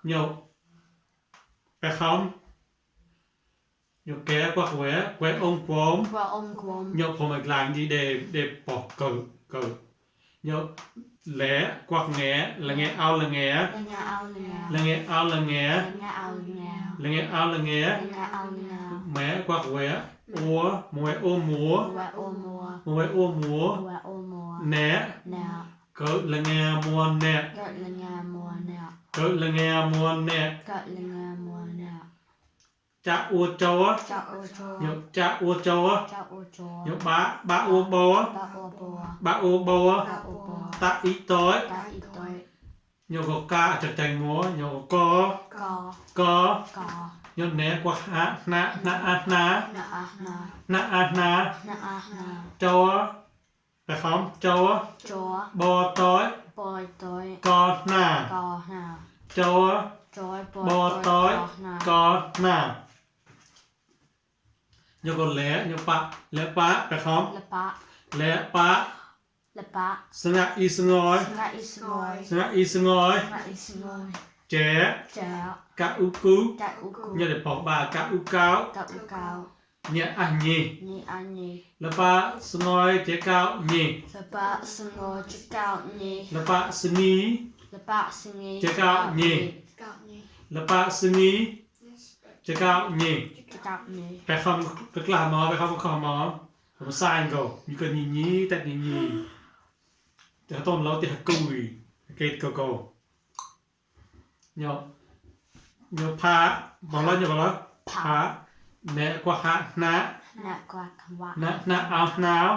nhiều bé không nhiều ké quạt qué ôm quốm nhiều không phải làm gì để bỏ cử nhiều lẽ quạt nghe là nghe ao là nghe là nghe ao là nghe là nghe ao là nghe mẹ quạt qué múa né cỡ là nghe mua nè cỡ là nghe mua nè cha u châu á nhớ cha u châu á nhớ ba u bò á ta ít tối nhớ có ca chặt chành múa nhớ có nhớ né qua hạ na châu á phải không châu á bò tối có na châu á bò tối có na nhớ có lẽ lẽ pá phải không lẽ pá sưng y sưng ngói trẻ cá u cú nhớ để bỏ bà cá u cáo nhẹ anh nhỉ là ba sưng ngói trẻ cao nhỉ là ba sưng nghi trẻ cao nhỉ là ba sưng nghi trẻ cao nhỉ phải không tức là nó phải không không sai rồi như cái nhí tại nhíแต่ต้นเราติดกุยเกตโกnhớพาบอกแล้วพาแนะกว่าหานะเอาหนาว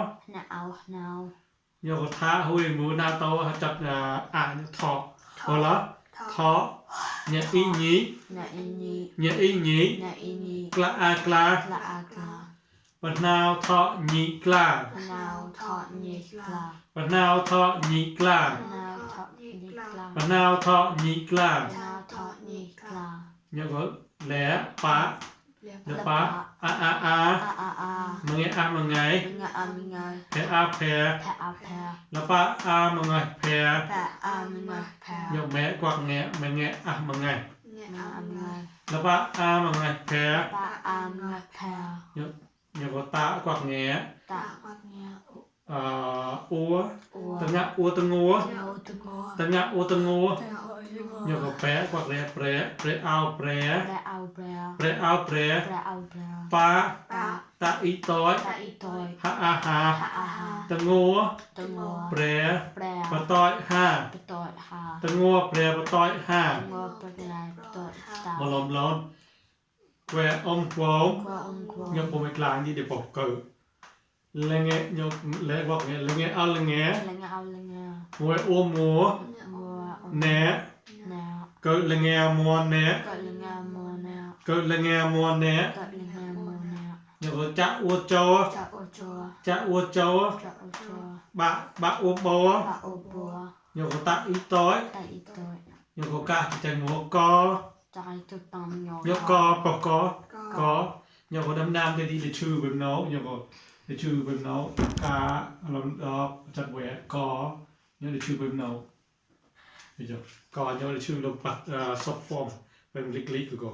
nhớก็ท้าหุยมูนาโตจับถอบอกแล้วถอเนี่ยอีนี้กลาปนาวทอญีกล้าปนาวทอญีกล้าปนาวทอญีกล้าnhớ có lẽ pá lẽ páมึงไงมึงไงแพแล้วป้ามึงไงแพnhớแม่กวักแงมึงไงมึงไงแล้วป้ามึงไงแพnhớ có ta quạt nghe tân nhã tân ngô nhớ có bé quạt pre ao pa ta ít tối ha tân ngô pre và tối ha tân ngô pre và tối ha mà lom que ông quốm nhớ bộ mạch làng gì để bỏ cử là nghe nhớ lẽ gọi nghe là nghe ao là nghe ngồi ôm múa né cử là nghe mua né cử là nghe mua né nhớ có cha u châu ba u bò nhớ có ta ít tối nhớ có cả chạy múa co nhớ có nhớ có đâm thì đi để trừ bên nó nhớ có để trừ bên nó cá làm chặt quẻ có nhớ để trừ bên nó bây giờ có nhớ để trừ lông bạc soft form bên lịch của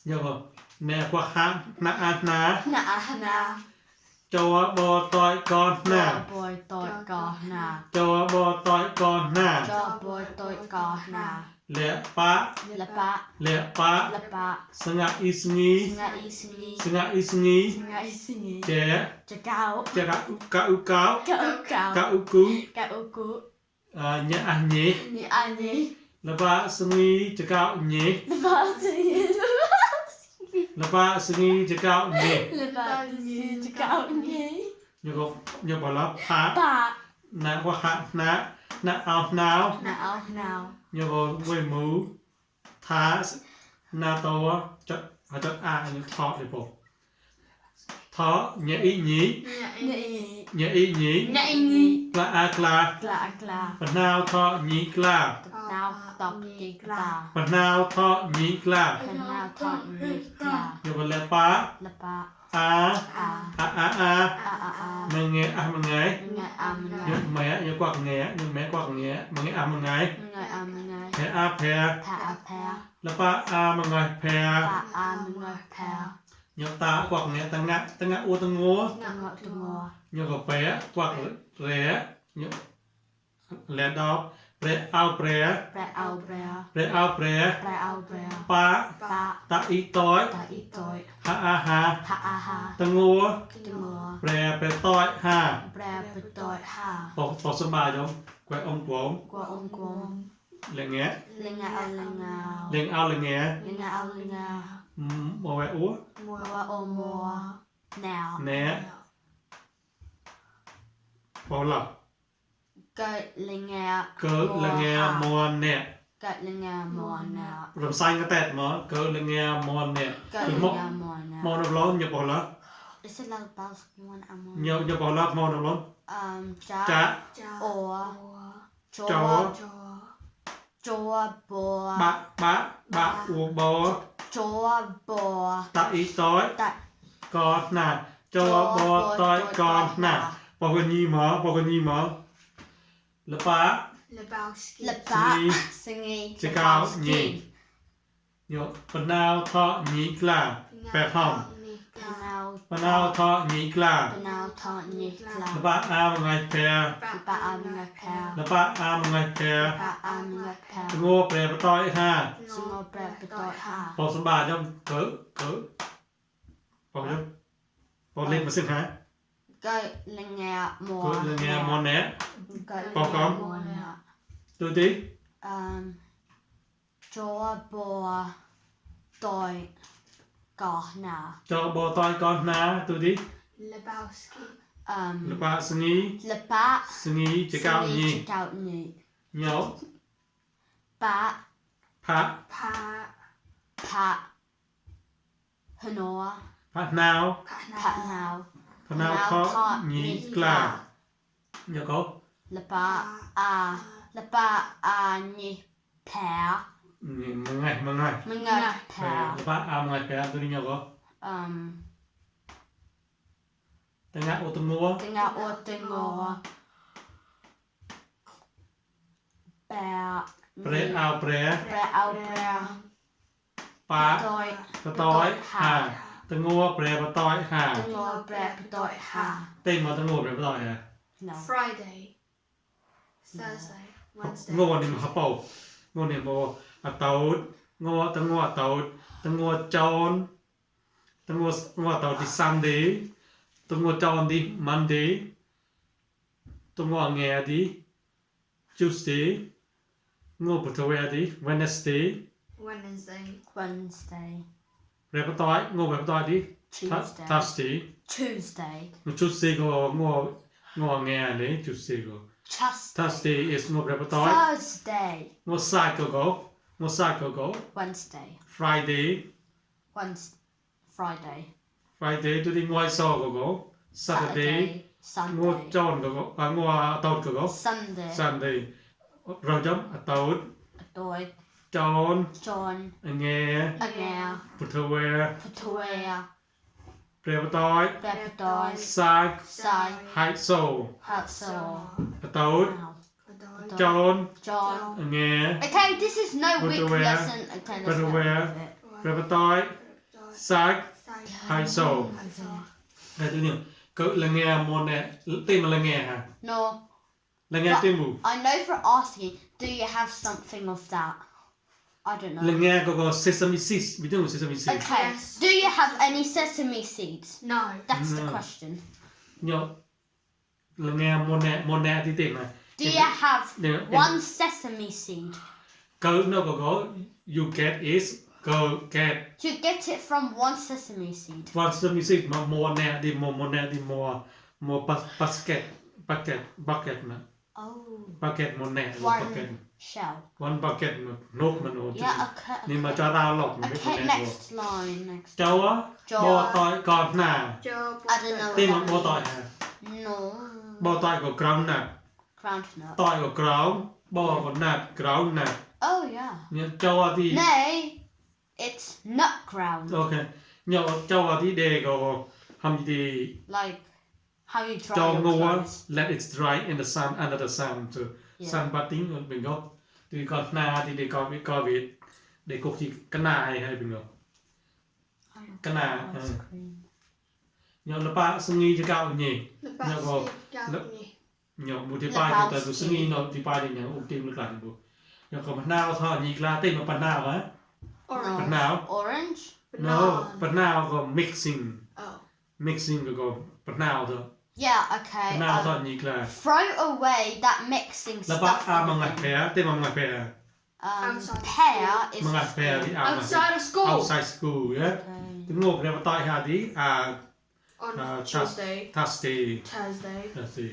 nhớ có nè qua hang na cho bò tỏi con nè cho bò tỏi con nè lẽ pá sưng y sưng nghi trẻ cá u cú nhẹ anh nhỉ là ba sưng nghi trẻ cao nhỉ là ba sưng nghi trẻ cao nhỉ nhớ bảo là phá nè qua hạ nè ao nào nhớ có quay mũ thá na to chặt những thọ để bộ thọ nhẹ ý nhí là và nào thọ nhí là và nào thọ nhí là nhớ có lẽ pá มึงไงมึงไง Ngại แม่ยังกวักแงยังแม่กวักแงมึงไงมึงไง Ngại แพ้แพ้ Pè แล้วป้ามึงไงแพ้ Pè ยังตากวักแงตั้งงะอูตั้งงัว Tunggu ยังก็แพ้กวักแร่ยังแร่ดอกแร่เอาแร่ Pre au แร่เอาแร่ Pre ป้า Pa ตาอีต้อย Ta ít tội ฮาอาฮา Ha a ha ตั้งงัว Tunggu แร่ต้อยห้า Pre tội ha ปอกสบายยงแกวองผม Qua ông cuồng เลี้ยงแงะ Linh ao เลี้ยงเอาเลี้ยงแงะ Linh ao โมแวอู Qua ô mùa Nào แหน่พอหลับ Cậy linh nghe เกิดเลี้ยงแงะมวนเนี่ย Cậy linh nghe mùa nào รำไส้ก็แตดหมอเกิดเลี้ยงแงะมวนเนี่ย Cậy คือ linh มอ nghe mùa มอ nào นร้อนอย่าบอกละ Is it like boss you want a mùa อย่าบอกละมอนร้อน Cha จะ Ủa จอ Chúa bùa บะอูบอ Chúa bùa ตาอีต้อย Tại กอดหนาจอบอต้อยกอดหนาปอกนีหมอแล้วป้า Lebowski. Lập bạ Singi. Singi Chỉ cao nhì. โยปนาวทอนีกล้าแปดห้อง Panau ปนาวทอนีกล้า Panau thọ nhị แล้ว là ป้าอามไงแพร Ba am ngạc phèo แล้วป้าอามไงแพร Ba am ngạc phèo โง่แปรปต้อยห้า Sư ngô bè bè tội hà พอสบายจงเกิดพอยังพอเล่นมาซึ่งฮะ Cậy linh nghe mùa เกิดเรื่องเงี้ยมอนแหนะ Cậy Bao linh nghe con? mùa nè ดูดิ Chúa bùa Tội Có nà จอบอต้อยก่อนนะดูดิ Lebowski. แล้วป้าสงี Lập bạ สงีจะก้าวนี Singi chỉ cao nhị เหนียว Bạ พระ Pa. Phạ Hnoa พระนาว Phạ nào พระนาวทอนีกล้าเดี๋ยวก็ Lập bạ Lập bạ nhị Phạ นี่มึงไง Mình ngạc แล้ว phạ ป้าอามไงแพรตัวนี้เดี๋ยวก็ แต่งะโอตุมัว Tình ngạc ô tình ngô Bè เปรเอาเปร Bè ao bè ป้า Tội ปะต้อยห่าตะงัวเปรปะต้อยห่า Tình ngô bè bè tội hà เต้นมาตะงัวเปรปะต้อยห่า No Friday. Thursday. งัว Wednesday. นี่มาเป่างัวนี่บ่อะเตาดงัวตะงัวเตาดตะงัวจอนตะงัวเตาดิซันเดย์ตะงัวจอนดิมันเดย์ตะงัวแงดิจูสเดย์งัวปุถเวดิเวนเนสเดย์ Wednesday. Wednesday เปรปะต้อยงัวเปรปะต้อยดิ Tuesday ทัสเดย์ Tuesday จูสเดย์ก็งัวแงเลยจูสเดย์ก็ Tuesday Thursday is no repertoire. Thursday No Saturday. Wednesday Friday. Friday Friday to the ngoi so go. Saturday. No Sunday John go. No Tod go. Sunday Sunday. Rồi chấm Tod. Tội John. John Nghe. Again Putaware. Patuea Repertoire. Bè bè tội Sag. Sai High so. Hot so Tod. Adore. John. John Nghe. Okay, this is no week Patuea. lesson. Okay, let's Patuea. not do it. Repertoire. Sag. High so. So. Đây tôi nhớ. Cỡ là nghe môn này. Tên là nghe hả? No, Là nghe tên bù. I know for asking, do you have something of that? I don't Là know. nghe có sesame seeds. Biết không sesame seeds? Okay, Yes. do you have any sesame seeds? No. That's the No. question. Nhớ. Là nghe môn này thì tên này. Do you have Nè, one sesame seed? Cỡ nó có you get is go get You get it from one sesame seed. one sesame seed mà môn này đi mua bucket mà Oh, bucket môn này one bucket shell. one bucket mà nốt mà nốt. Yeah, okay. Nhưng mà cho tao lọc mình biết Okay, môn này. next line. Next. Cháu á. Cháu Bò á. tỏi còn nè. Joe. I don't know. Tên what mà that bò tỏi means. hả? No. Bò tỏi của ground nè. Groundnut. Tỏi của ground. Bò của nạt ground nè. Oh yeah. Nhưng cháu á thì Nay, it's nut ground. ok. Nhưng cháu á thì đề của Hâm đi Like how you dry cho your ngô clothes. let it dry in the sun under the sun so Yeah. sun batting mình có thì còn na thì để có việc để cuộc thì cái na hay bình ngọc cái na Ice cream. nhớ là ba sinh nghi cho cao nhỉ Lebowski. Gavin. nhớ một thì ba thì ta sinh nghi nó thì ba thì nhớ ủng tim lực lại bộ nhớ có mặt nào thôi nhị là tên mà phần nào á Orange. phần nào Orange? no Banana. phần nào có mixing Oh. có phần nào thôi Yeah, okay. phần nào thôi nhị là Throw away that mixing là ba stuff. mà ngặt phe tên mà ngặt phe Outside of Pear is mà ngặt phe thì Outside of school. outside school á Okay. tiếng ngô này mà tại hà đi On Uh, Tuesday. Thursday Thursday. Thursday